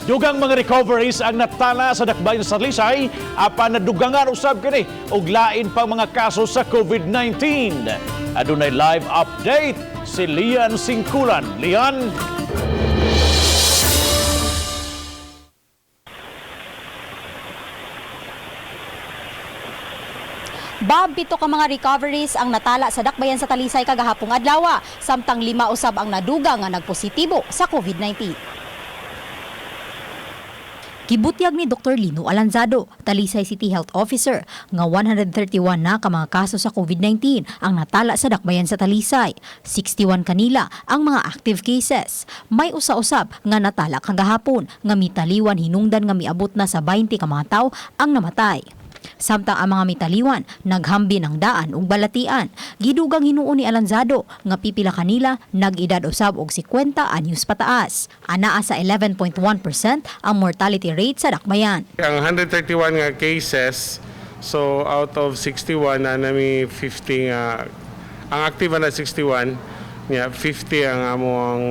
Dugang mga recoveries ang natala sa dakbayan sa Talisay apan nadugangan usab kini og lain pang mga kaso sa COVID-19. Adunay live update si Lian Singkulan. Lian? Bob, 7 ka mga recoveries ang natala sa dakbayan sa Talisay kagahapong adlaw, samtang 5 usab ang nadugang nga nagpositibo sa COVID-19. Gibutyag ni Dr. Lino Alanzado, Talisay City Health Officer, nga 131 na ka mga kaso sa COVID-19 ang natala sa dakbayan sa Talisay. 61 kanila ang mga active cases. May usa-usab nga natala kagahapon nga mitaliwan hinungdan nga miabot na sa 20 ka mga tawo ang namatay. Samtang ang mga mitaliwan naghambi ng daan ug balatian. Gidugang hinuon ni Alanzado nga pipila kanila nag-edad usab og 50 anyos pataas. Anaa sa 11.1% ang mortality rate sa dakbayan. Ang 131 nga cases, so out of 61 na nami 50 nga, ang active na 61, niya 50 ang among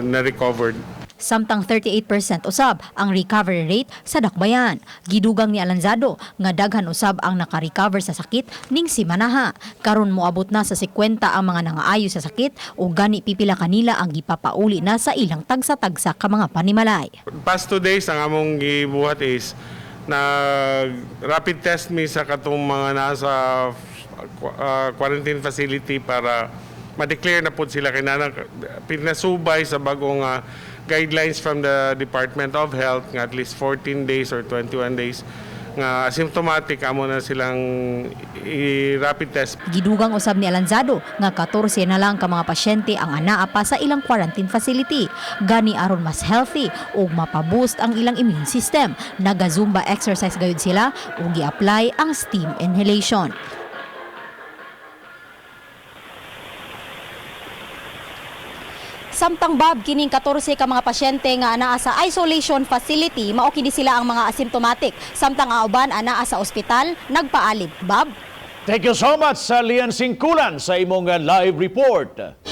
na-recovered. Samtang 38% usab ang recovery rate sa dakbayan. Gidugang ni Alanzado nga daghan usab ang nakarecover sa sakit ning simanaha. Karon moabot na sa 50 ang mga nangaayo sa sakit ug gani pipila kanila ang gipapauli na sa ilang tagsa-tagsa ka mga panimalay. Past 2 days, ang among gibuhat is nag rapid test mi sa katong mga nasa quarantine facility para ma-declare na po sila kay nana pinasubay sa bagong guidelines from the Department of Health nga at least 14 days or 21 days nga asymptomatic amo na silang i-rapid test. Gidugang usab ni Alanzado nga 14 na lang ka mga pasyente ang anaa pa sa ilang quarantine facility. Gani aron mas healthy ug mapaboost ang ilang immune system. Naga-Zumba exercise gayud sila ug gi-apply ang steam inhalation. Samtang, Bob, kining 14 ka mga pasyente nga anaa sa isolation facility, mao kini sila ang mga asymptomatic. Samtang ang uban anaa sa ospital, nagpaalib. Bob? Thank you so much sa Lian Singkulan sa imong live report.